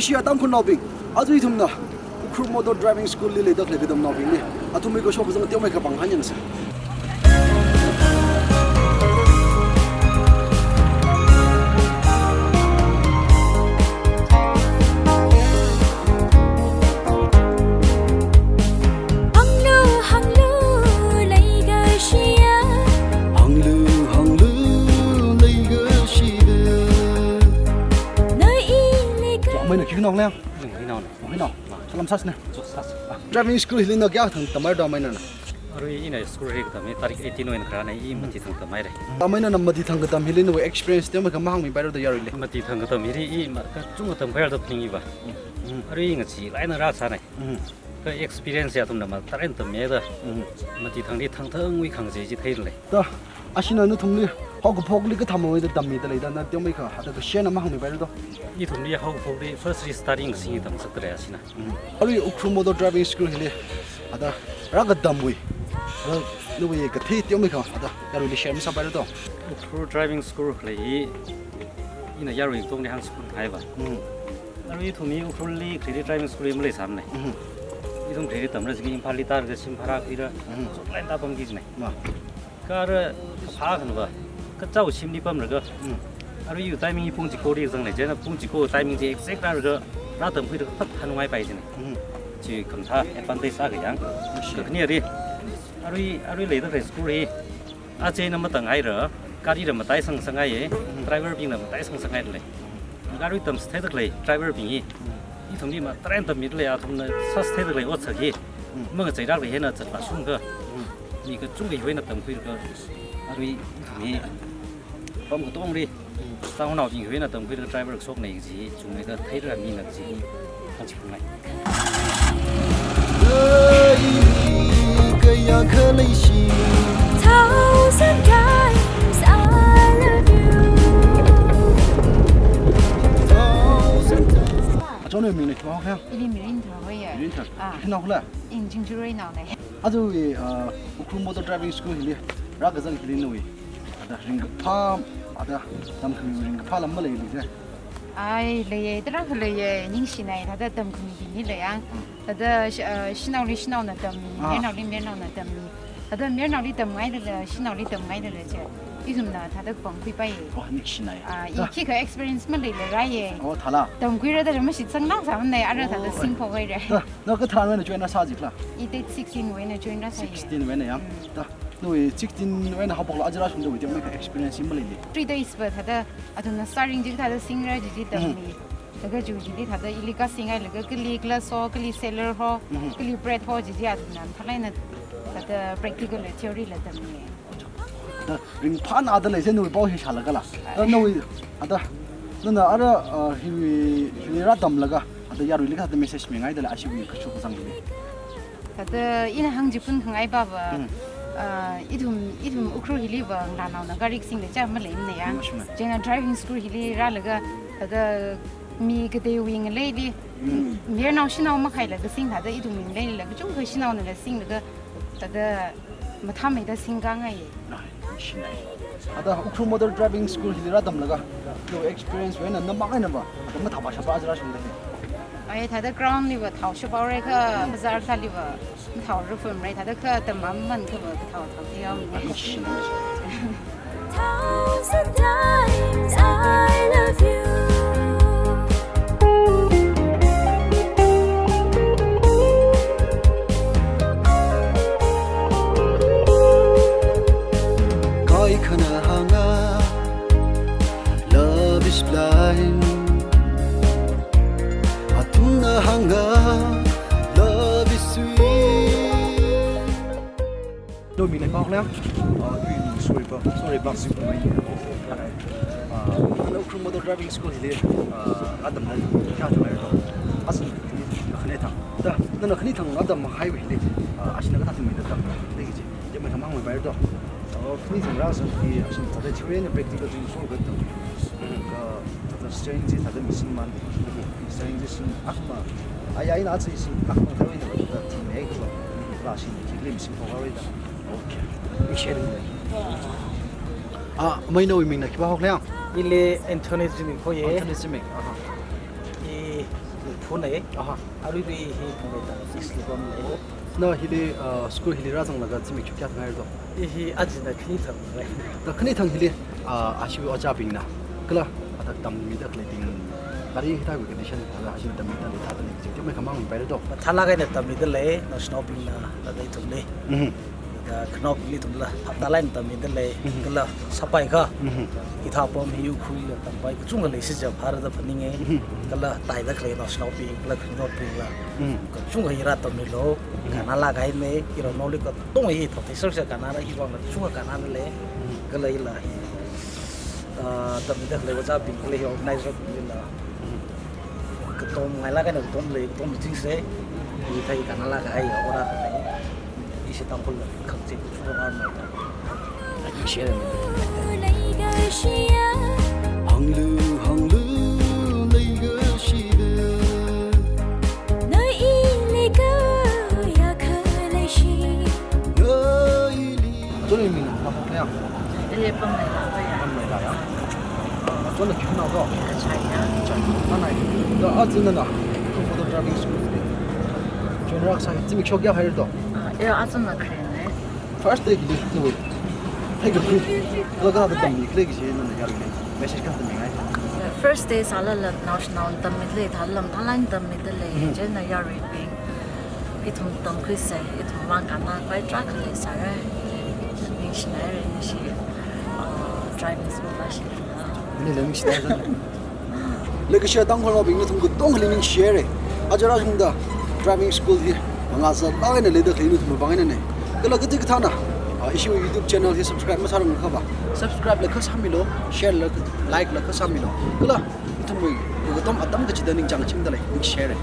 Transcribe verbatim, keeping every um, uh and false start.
Chiya Tangkhulnaobing, aja ithumna Ukhrul Motor Driving School li leida khalei katamnaobingli athumwui kashok kazang teomeikha pānghanyangsei. Hanglu, hanglu, leikashiya. Hanglu, hanglu, leikashiya. Nai leika. Chao, amei na khi khanao lei? Khi khanao lei. Khi khanao. Salam sāsei na. Chao, sāsei. Driving school hili na kayākha thang tamhaira amei nana? Arui ina school hi katam hi tarik eighteen wui eina kharāna, i Mati thang tamhaira. Amei nana Mati thang katam hili nawui experience teomeikha mahāngmipaira da yaruili. Mati thang katam hili i ma kachungkha tamkhuihaira da phaninga. Mm. Arui ngacheehaina rāsāna. Mm. Kha experience ya athumna matarān tammida. Mm. Mati thangli thangthangwui khangachei chi theira lei. Da, ashina nathumli haokaphokli kathāmawui da tammida leida na teomeikha, hithāda kashena mahāngmipaira da. Ithumli haokaphokli first starting sing tamsakta lei ashina. Mm. Arui Ukhrul Motor Driving School hili hithāda rākatamwui, hithāda nawui kathei teomeikha hithāda yaruili share masāpaira da. Ukhrul Driving School lei hi ina yarui tongli hāngshapun haiva. Mm. Arui ithum hi Ukhrulli khalei driving school hi maleisāmana. Mm. Ithum khalei tamra jiki Imphalli tālaga shim phara khuira. Mm. Chotlaga tāpamki jina. Ma. Kha ara phākhanava, kachao shimli pamlaga. Mm. Arui iwui timing hi pung chikori zangna, chieina pung chiko timing chi exact rālaga, rātamkhuilaga phat hanungaipai jina. Mm. Chi khamathā advantage akha yang. Ashi. Kakhane arui, arui, arui leida khalei school hi, aja eina matanghaira, gari la mataisang sanghaiya, Mm. driver bingla mataisang sanghaira lei. Gari tamchitheida khalei driver bing hi, Mm. ithumli matarān tammida lei, athumna sāchitheida khalei otsak hi, Mm. mangacheilāk lei hina zatpā shungkha. Mm. Mi kachungkha hiwui eina tamkhuilaga, arui ithum hi pam katongli, Mm. sāngnaobing hiwui eina tamkhuilaga driver kashokna kaji hi chungmeida theira mina kaji hi hāngchiphungai. Thousand times I love you. Achon, nawui ming na khipā haokhayang? Ili Mirinthar hoiya. Mirinthar. Ah. Khi khanao khala? Ina Chingjaroinaona. Aja, ah, Ukhrul Motor Driving School hili rākazang hili nawui hithāda ringkaphā, hithāda tamkhami ringkaphā lam maleili je? Ai, leiya, tarākha leiya, ningshina, hithāda tamkhamibing hi leiya. Mm. Hithāda, sh-, ah, shanaoli shanaona tammi, Ah. mayarnaoli mayarnaona tammi. Hithāda mayarnaoli tamngailala, shanaoli tamngailala je. Ithumna hithāda pāngkhuipai. Oh, ningshina. Ah, i Ah. khikha experience maleila rāya. Oh, thāla. Tamkhuira da mashitsang nang sāmana, ara hithāda Oh, singphok haira. Da, na kathānwui eina join rāsā jikhala? I date sixteen wui eina join rāsāya. Sixteen wui eina ya. Mm. Da, nawui sixteen wui eina haophoklaga aja rāshungdawui teomeikha experience hi maleili? Three days va hithāda, athumna starting chi hithāda singra chi chi Mm. tammi. Laga chi chili hithāda ili kasingailaga kali glass ho, kali sealer ho, Mm. kali brake ho chi chi athumna mathālāk eina hithāda practical la theory la tammi. Da, ringphāna da leisai nawui pao hi shālagala. Da nawui, hithāda, nana ara, ah, hiwui, hiwui rātamlaga, hithāda yaruili hithāda message mingaidala ashiwui kashok kazang hili. Hithāda ina hāngchiphunkhangai pava, Mm. ah, ithum, ithum Ukhrul hiliva ngalānaona gari kasingda cha maleimana ya. Mm, shuna. Chieina driving school hili rālaga, hithāda mi kateiwui ngaleili, Mm. mayarnao shanao makhailaga sing hithāda ithumwui ngaleilila kachungkha shanaonala singlaga, hithāda mathāmeida singkhangai. Ai, ningshina. Hithāda Ukhrul Motor Driving School hili rātamlaga, nawui experience wui eina namang einava, hithāda mathāpā shapa aja rāshungda hi? Ai, hithāda ground liva thao shaphaora kha, bazar kaliva mathao rupam rai, hithāda kha tamam man khava kathao thao thei haowa. Ai, ningshina. Thousand times I love you. Kaikhana hānga, love is blind. Athumna hānga, love is sweet. Nawui ming na khipā haokhayang? Ah, iwui ming Soribak, Soribak Zimai. Ah, nana Ukhrul Motor Driving School hili, ah, rātamda kayākha thanghaira to? Aja khani thang. Da, nana khani thang rātamhaiwui hili, ah, ashina kathā thingmeida tamda lei kaji teomeikha mahāngmipaira to? Oh, khani thang rāzangki, ashina hithāda theory eina practical chi solve katam. Mm. Kha, hithāda steering chi hithāda machine man. Mm. Steering chi sing akma. Ai, ai, na chi sing akma thāwui eina hithāda thingmei khala. Kala shina khikha machine phok haowa da. Okay. Ningshina. Ah, amei nawui ming na khipā haokhayang? Ili Anthony Zimik hoiya. Anthony Zimik. Aha. I Nei. Aha. Aruirui hi Phungreitang East li pamlei. Na hili, uh, school hili rāzanglaga zimiksho kayākha ngaira do? I hi ajina khani thang lei. Da khani thang hili, uh, ashiwui ojābingna kala athang tammida khaleibing, kali hithāwui condition, kala ashi tammida lei thāda lei, jing mai khamang paira do? Mathālāk eina tammida lei, naoshinaobingna, da lei ithumli. Mhm. Da khanao ithumla phaptālāk eina tammida lei, Mhm. kala sāpai kha. Mhm. Hithā pam hi Ukhrulli tampai kachungkha leisā jiakha phāra da phaninge. Mhm. Kala taida khalei naoshinaobing, kala khanao bingla. Mhm. Kachungkha hi rātammilu, Mhm. kannālāk eina, iranaoli katonga hi thot theiser sā kannāra, hiwui vangla kachungkha kannāda lei. Mhm. Kala ila hi, ah, tammida khalei ojābing, kala hi organizer bingla. Mhm. Katom ngailāk eina katom lei, katom chingse. Hi thei kannālāk kahai ora khanei. Ishi Tangkhul khangachei kachungkha ngarmei. Share. Hānglu, hānglu, leikashida. Nali kayākha leishi. Nali. Achonwui ming na, na hok ya? Ele Pammeila ya. Pammeila ya. Achonna khi nao do? Chai ya. Chai. Nana. Do achonna na. Kung photo driving school de. Chonra sa zimiksho kayākha haira do? Ah, ya, achonna kharei ne. First day hili, no wait. Hey, good. Lo ka da tammi khalei kaji nana yarui ne. Message kathā mingai. First day sālala naoshinao tammida lei, thālala mathālāk eina tammida lei, Mhm. chieina yaruibing. Ithum tamkhuisa, ithum vang kannā khavai tarākha leisāra. Ningshinaira, ningshi. Ah, driving school la shi. Nali ningshinaira. Leikashi Tangkhulnaobing, nathum katongli ningshihaira. Aja rāshungda driving school hi mangā sālāk eina leida khalei nathumwui vang einana. Kala kachi kathāna, ah, ishiwui YouTube channel hi subscribe masārangakha va, subscribe la kha sāmilu, share la kha, like la kha sāmilu. Kala ithumwui katom atam kachida ningchāngchingda lei, ningshihaira.